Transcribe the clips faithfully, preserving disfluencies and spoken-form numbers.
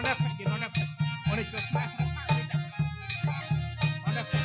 ᱱᱚᱰᱮ ᱠᱷᱚᱱ ᱜᱮ, ᱱᱚᱰᱮ ᱠᱷᱚᱱ᱾ ᱚᱸᱰᱮ ᱪᱚᱥᱢᱟ ᱠᱷᱚᱱ ᱥᱟᱵ ᱢᱮ᱾ ᱱᱚᱰᱮ ᱠᱷᱚᱱ᱾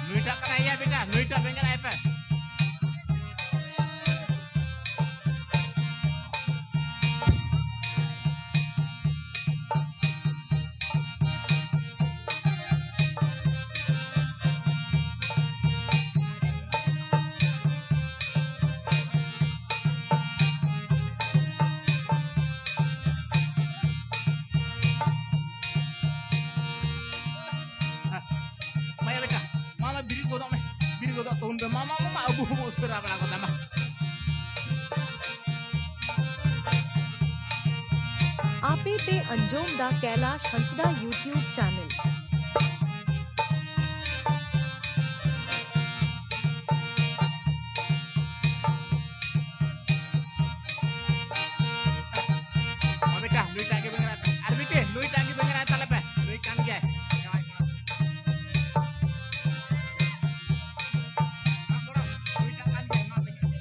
ᱱᱩᱭᱴᱟᱜ ᱠᱟᱱᱟ, ᱤᱭᱟᱹ ᱵᱮᱴᱟ, ᱱᱩᱭᱴᱟᱜ ᱵᱮᱸᱜᱮᱫ ᱟᱭ ᱯᱮ᱾ ᱢᱟᱭᱟ ᱵᱮᱴᱟ, ᱢᱟ, ᱢᱟ, ᱵᱤᱨᱤᱫ ᱜᱚᱫᱚᱜ ᱢᱮ, ᱵᱤᱨᱤᱫ ᱜᱚᱫᱚᱜ ᱛᱟᱵᱚᱱ ᱯᱮ, ᱢᱟ, ᱢᱟ, ᱢᱟ, ᱢᱟ, ᱟᱵᱚ ᱦᱚᱸᱵᱚ ᱩᱥᱟᱹᱨᱟ ᱵᱟᱲᱟ ᱜᱚᱫᱟ, ᱢᱟ᱾ ᱟᱯᱮ ᱯᱮ ᱟᱸᱡᱚᱢ ᱫᱟ ᱠᱟᱭᱞᱟᱥ ᱦᱟᱸᱥᱫᱟ YouTube channel᱾ ᱢᱟ ᱵᱮᱴᱟ, ᱱᱩᱭᱴᱟᱜ ᱜᱮ ᱵᱮᱸᱜᱮᱫ ᱟᱭ ᱯᱮ᱾ ᱟᱨ ᱢᱤᱫᱴᱮᱱ, ᱱᱩᱭᱴᱟᱜ ᱜᱮ ᱵᱮᱸᱜᱮᱫ ᱟᱭ ᱛᱟᱞᱮ ᱯᱮ᱾ ᱱᱩᱭ ᱠᱟᱱ ᱜᱮᱭᱟᱭ᱾ ᱡᱟᱶᱟᱭ ᱠᱚᱲᱟ᱾ ᱢᱟ ᱜᱚᱲᱚ, ᱱᱩᱭᱴᱟᱜ ᱠᱟᱱ ᱜᱮᱭᱟᱭ, ᱢᱟ ᱵᱮᱸᱜᱮᱫ᱾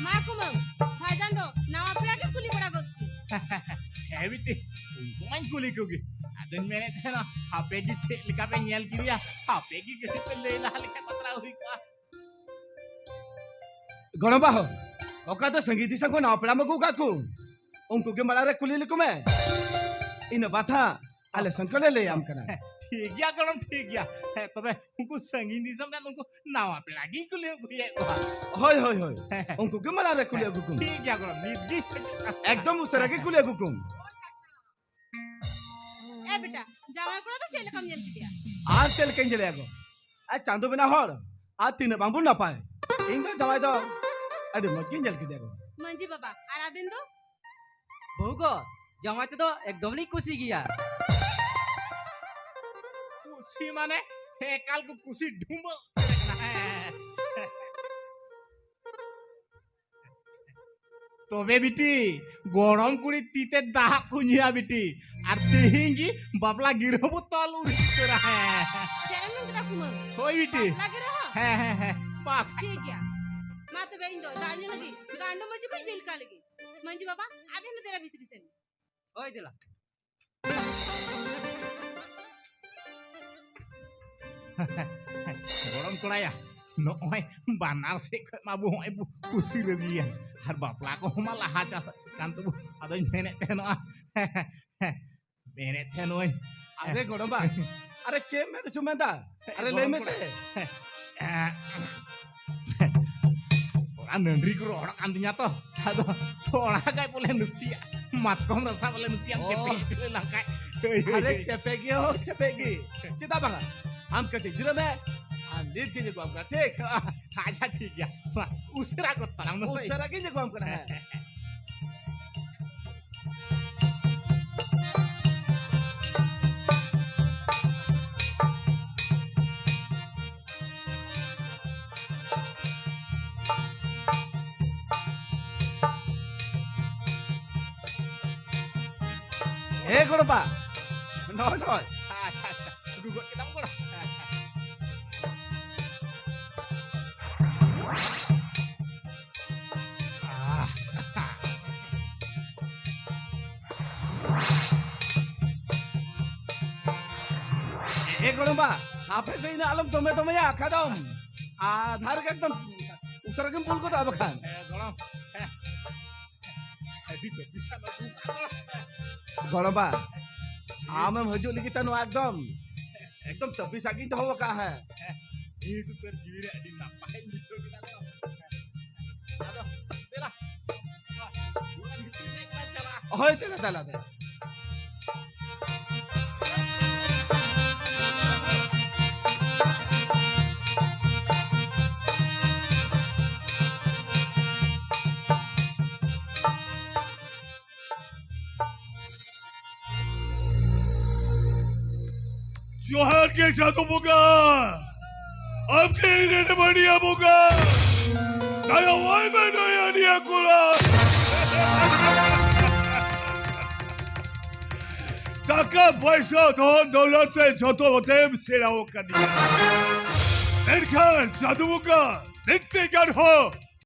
ᱢᱟ ᱠᱩᱢᱟᱹᱝ, ᱵᱷᱟᱭᱡᱟᱱ ᱫᱚ ᱱᱟᱣᱟ ᱯᱮᱲᱟ ᱜᱮ ᱠᱩᱞᱤ ᱵᱟᱲᱟ ᱜᱚᱫ ᱠᱚ᱾ ᱦᱮᱸ ᱵᱤᱴᱤ, ᱩᱱᱠᱩ ᱢᱟᱧ ᱠᱩᱞᱤ ᱠᱚᱜᱮ᱾ ᱟᱫᱚᱧ ᱢᱮᱱᱮᱫ ᱛᱟᱦᱮᱱᱟ, ᱟᱯᱮ ᱜᱮ ᱪᱮᱫ ᱞᱮᱠᱟ ᱯᱮ ᱧᱮᱞ ᱠᱮᱫᱮᱭᱟ? ᱟᱯᱮ ᱜᱮ ᱠᱟᱹᱴᱤᱡ ᱯᱮ ᱞᱟᱹᱭ ᱞᱟᱦᱟ ᱞᱮᱠᱷᱟᱱ ᱵᱟᱛᱨᱟᱣ ᱦᱩᱭ ᱠᱚᱜᱼᱟ᱾ ᱜᱚᱲᱚᱢᱵᱟ ᱦᱚᱸ, ᱚᱠᱟ ᱫᱚ ᱥᱟᱺᱜᱤᱧ ᱫᱤᱥᱚᱢ ᱠᱷᱚᱱ ᱱᱟᱣᱟ ᱯᱮᱲᱟᱢ ᱟᱹᱜᱩ ᱟᱠᱟᱫ ᱠᱚ, ᱩᱱᱠᱩ ᱜᱮ ᱢᱟᱲᱟᱝ ᱨᱮ ᱠᱩᱞᱤ ᱞᱮᱠᱚ ᱢᱮ᱾ ᱤᱱᱟᱹ ᱵᱟᱫ ᱦᱟᱸᱜ ᱟᱞᱮ ᱥᱮᱱ ᱠᱷᱚᱱ ᱞᱮ ᱞᱟᱹᱭᱟᱢ ᱠᱟᱱᱟ᱾ ᱴᱷᱤᱠ ᱜᱮᱭᱟ ᱜᱚᱲᱚᱢ, ᱴᱷᱤᱠ ᱜᱮᱭᱟ᱾ ᱦᱮᱸ, ᱛᱚᱵᱮ ᱩᱱᱠᱩ ᱥᱟᱺᱜᱤᱧ ᱫᱤᱥᱚᱢ ᱨᱮᱱ ᱩᱱᱠᱩ ᱱᱟᱣᱟ ᱯᱮᱲᱟ ᱜᱤᱧ ᱠᱩᱞᱤ ᱟᱹᱜᱩᱭᱮᱫ ᱠᱚᱣᱟ᱾ ᱦᱳᱭ, ᱦᱳᱭ, ᱦᱳᱭ᱾ ᱦᱮᱸ, ᱦᱮᱸ᱾ ᱩᱱᱠᱩ ᱜᱮ ᱢᱟᱲᱟᱝ ᱨᱮ ᱠᱩᱞᱤ ᱟᱹᱜᱩ ᱠᱚᱢ᱾ ᱴᱷᱤᱠ ᱜᱮᱭᱟ ᱜᱚᱲᱚᱢ, ᱱᱤᱛ ᱜᱮ᱾ ᱮᱠᱫᱚᱢ ᱩᱥᱟᱹᱨᱟ ᱜᱮ ᱠᱩᱞᱤ ᱟᱹᱜᱩ ᱠᱚᱢ᱾ ᱮ ᱵᱮᱴᱟ, ᱡᱟᱶᱟᱭ ᱠᱚᱲᱟ ᱫᱚ ᱪᱮᱫ ᱞᱮᱠᱟᱢ ᱧᱮᱞ ᱠᱮᱫᱮᱭᱟ? ᱟᱨ ᱪᱮᱫ ᱞᱮᱠᱟᱧ ᱧᱮᱞᱮᱭᱟ ᱜᱚ? ᱟᱨ ᱪᱟᱸᱫᱚ ᱵᱮᱱᱟ ᱦᱚᱲ, ᱟᱨ ᱛᱤᱱᱟᱹᱜ ᱵᱟᱝ ᱵᱚᱱ ᱱᱟᱯᱟᱭ᱾ ᱤᱧ ᱫᱚ ᱡᱟᱶᱟᱭ ᱫᱚ ᱟᱹᱰᱤ ᱢᱚᱡᱽ ᱜᱤᱧ ᱧᱮᱞ ᱠᱮᱫᱮᱭᱟ ᱜᱚ᱾ ᱢᱟᱹᱡᱷᱤ ᱵᱟᱵᱟ, ᱟᱨ ᱟᱵᱮᱱ ᱫᱚ? ᱵᱟᱹᱦᱩ ᱜᱚ, ᱡᱟᱶᱟᱭ ᱛᱮᱫᱚ ᱮᱠᱫᱚᱢ ᱞᱤᱧ ᱠᱩᱥᱤ ᱜᱮᱭᱟ᱾ ᱠᱩᱥᱤ ᱢᱟᱱᱮ ᱮᱠᱟᱞ ᱠᱚ ᱠᱩᱥᱤ ᱰᱷᱩᱸᱵᱟᱹᱜ ᱩᱛᱟᱹᱨ ᱟᱠᱟᱱᱟ᱾ ᱛᱚᱵᱮ ᱵᱤᱴᱤ, ᱜᱚᱲᱚᱢ ᱠᱩᱲᱤ ᱛᱤ ᱛᱮ ᱫᱟᱜ ᱠᱚ ᱧᱩᱭᱟ ᱵᱤᱴᱤ, ᱟᱨ ᱛᱮᱦᱮᱧ ᱜᱮ ᱵᱟᱯᱞᱟ ᱜᱤᱨᱟᱹ ᱵᱚ ᱛᱚᱞ ᱩᱨᱤᱡ ᱩᱛᱟᱹᱨᱟ᱾ ᱦᱮᱸ᱾ ᱪᱮᱫ ᱮᱢ ᱢᱮᱱ ᱠᱮᱫᱟ ᱠᱩᱢᱟᱹᱝ? ᱦᱳᱭ ᱵᱤᱴᱤ᱾ ᱵᱟᱯᱞᱟ ᱜᱤᱨᱟᱹ ᱦᱚᱸ? ᱦᱮᱸ, ᱦᱮᱸ, ᱦᱮᱸ᱾ ᱵᱟᱯ- ᱴᱷᱤᱠ ᱜᱮᱭᱟ᱾ ᱢᱟ ᱛᱚᱵᱮ ᱤᱧ ᱫᱚ ᱫᱟᱜ ᱧᱩ ᱞᱟᱹᱜᱤᱫ ᱜᱟᱱᱰᱚ ᱢᱟᱹᱡᱷᱤ ᱠᱚᱧ ᱵᱤᱞ ᱠᱟᱜ ᱞᱮᱜᱮ᱾ ᱢᱟᱹᱡᱷᱤ ᱵᱟᱵᱟ, ᱟᱵᱮᱱ ᱦᱚᱸ ᱫᱮᱞᱟ ᱵᱷᱤᱛᱨᱤ ᱥᱮᱱ᱾ ᱦᱳᱭ, ᱫᱮᱞᱟ᱾ ᱜᱚᱲᱚᱢ ᱠᱚᱲᱟᱭᱟ, ᱱᱚᱜᱼᱚᱭ ᱵᱟᱱᱟᱨ ᱥᱮᱫ ᱠᱷᱚᱱ ᱢᱟ ᱟᱵᱚ ᱦᱚᱸᱜᱼᱚᱭ ᱵᱚ ᱠᱩᱥᱤ ᱨᱟᱹᱡᱤᱭᱮᱱ᱾ ᱟᱨ ᱵᱟᱯᱞᱟ ᱠᱚᱦᱚᱸ ᱢᱟ ᱞᱟᱦᱟ ᱪᱟᱞᱟᱜ ᱠᱟᱱ ᱛᱟᱵᱚ᱾ ᱟᱫᱚᱧ ᱢᱮᱱᱮᱫ ᱛᱟᱦᱮᱱᱚᱜᱼᱟ, ᱢᱮᱱᱮᱫ ᱛᱟᱦᱮᱱᱚᱜᱼᱟᱹᱧ᱾ ᱟᱨᱮ ᱜᱚᱲᱚᱢᱵᱟ, ᱟᱨᱮ ᱪᱮᱫ ᱮᱢ ᱢᱮᱱ ᱦᱚᱪᱚ ᱢᱮᱱᱫᱟ? ᱟᱨᱮ ᱞᱟᱹᱭ ᱜᱚᱲᱚᱢ ᱢᱮᱥᱮ᱾ ᱠᱚᱲᱟ᱾ ᱛᱷᱚᱲᱟ ᱱᱟᱹᱰᱨᱤ ᱠᱚ ᱨᱚᱦᱚᱲᱚᱜ ᱠᱟᱱ ᱛᱤᱧᱟ ᱛᱚ, ᱟᱫᱚ ᱛᱷᱚᱲᱟ ᱜᱟᱱ ᱵᱚᱞᱮ ᱱᱟᱥᱮᱭᱟᱜ ᱢᱟᱛᱠᱚᱢ ᱨᱟᱥᱟ ᱵᱚᱞᱮ ᱱᱟᱥᱮᱭᱟᱜ ᱚ᱾ ᱪᱮᱯᱮ ᱦᱚᱪᱚ ᱞᱮᱱ ᱠᱷᱟᱡ᱾ ᱦᱳᱭ, ᱦᱳᱭ, ᱟᱨᱮ ᱦᱳᱭ᱾ ᱪᱮᱯᱮ ᱜᱮ ᱦᱳ, ᱪᱮᱯᱮ ᱜᱮ᱾ ᱪᱮᱫᱟᱜ ᱵᱟᱝᱟ? ᱟᱢ ᱠᱟᱹᱴᱤᱡ ᱡᱤᱨᱟᱹᱜ ᱢᱮ, ᱟᱨ ᱱᱤᱛ ᱜᱤᱧ ᱟᱹᱜᱩᱣᱟᱢ ᱠᱟᱱᱟ, ᱴᱷᱤᱠ? ᱟᱪᱪᱷᱟ, ᱴᱷᱤᱠ ᱜᱮᱭᱟ᱾ ᱢᱟ, ᱩᱥᱟᱹᱨᱟ ᱜᱚᱫ ᱛᱟᱞᱟᱝ ᱢᱮ, ᱦᱳᱭ᱾ ᱩᱥᱟᱹᱨᱟ ᱜᱤᱧ ᱟᱹᱜᱩᱣᱟᱢ ᱠᱟᱱᱟ, ᱦᱮᱸ᱾ ᱮ ᱜᱚᱲᱚᱢᱵᱟ, ᱱᱚᱜᱼᱚᱭ, ᱱᱚᱜᱼᱚᱭ᱾ ᱟᱪᱪᱷᱟ, ᱟᱪᱪᱷᱟ, ᱩᱰᱩᱠ ᱜᱚᱫ ᱠᱮᱫᱟᱢ ᱜᱚᱲᱚᱢ᱾ ᱟᱪᱪᱷᱟ, ᱟᱪᱪᱷᱟ᱾ ᱮ ᱜᱚᱲᱚᱢᱵᱟ, ᱟᱯᱮ ᱥᱮᱫ ᱤᱱᱟᱹ ᱟᱞᱚᱢ ᱫᱚᱢᱮ ᱫᱚᱢᱮᱭᱟ, ᱠᱷᱟᱫᱚᱢ ᱟᱫᱷᱟᱨ ᱜᱮ ᱮᱠᱫᱚᱢ ᱩᱥᱟᱹᱨᱟ ᱜᱮᱢ ᱵᱩᱞ ᱜᱚᱫᱚᱜᱼᱟ ᱵᱟᱠᱷᱟᱱ᱾ ᱮ ᱜᱚᱲᱚᱢ, ᱦᱮᱸ᱾ ᱟᱹᱰᱤ ᱫᱚ ᱵᱤᱥᱟᱞ ᱟᱹᱜᱩ ᱠᱟᱜ ᱫᱚ᱾ ᱜᱚᱲᱚᱢᱵᱟ, ᱟᱢᱮᱢ ᱦᱤᱡᱩᱜ ᱞᱟᱹᱜᱤᱫ ᱛᱮ ᱱᱚᱣᱟ ᱮᱠᱫᱚᱢ ᱮᱠᱫᱚᱢ ᱛᱟᱹᱯᱤᱥᱟᱜ ᱜᱤᱧ ᱫᱚᱦᱚ ᱟᱠᱟᱫᱼᱟ᱾ ᱦᱮᱸ, ᱱᱤᱭᱟᱹ ᱫᱚ ᱛᱚᱨ ᱡᱤᱣᱤ ᱨᱮ ᱟᱹᱰᱤ ᱱᱟᱯᱟᱭ ᱵᱩᱡᱷᱟᱹᱣ ᱠᱮᱫᱟ ᱛᱚ᱾ ᱟᱫᱚ ᱫᱮᱞᱟ, ᱚᱲᱟᱜ ᱵᱷᱤᱛᱤᱨ ᱥᱮᱫ ᱞᱟᱝ ᱪᱟᱞᱟᱜᱼᱟ᱾ ᱦᱳᱭ, ᱫᱮᱞᱟ, ᱫᱮᱞᱟ, ᱫᱮᱞᱟ᱾ ᱡᱚᱦᱟᱨ ᱜᱮ ᱪᱟᱸᱫᱚ ᱵᱚᱸᱜᱟ, ᱟᱢᱜᱮ ᱤᱧ ᱨᱮᱱ ᱢᱟᱹᱱᱤᱭᱟ ᱵᱚᱸᱜᱟ, ᱫᱟᱭᱟ ᱟᱭ ᱢᱮ ᱱᱚᱭᱟ ᱱᱤᱭᱟ ᱠᱚᱲᱟ᱾ ᱴᱟᱠᱟ ᱯᱚᱭᱥᱟ ᱫᱷᱚᱱ ᱫᱚᱞᱚᱛ ᱛᱮ ᱡᱚᱛᱚ ᱦᱚᱛᱮᱢ ᱥᱮᱬᱟ ᱟᱠᱟᱫᱤᱧᱟ, ᱢᱮᱱᱠᱷᱟᱱ ᱪᱟᱸᱫᱚ ᱵᱚᱸᱜᱟ ᱢᱤᱫᱴᱮᱡ ᱜᱟᱱ ᱦᱚᱸ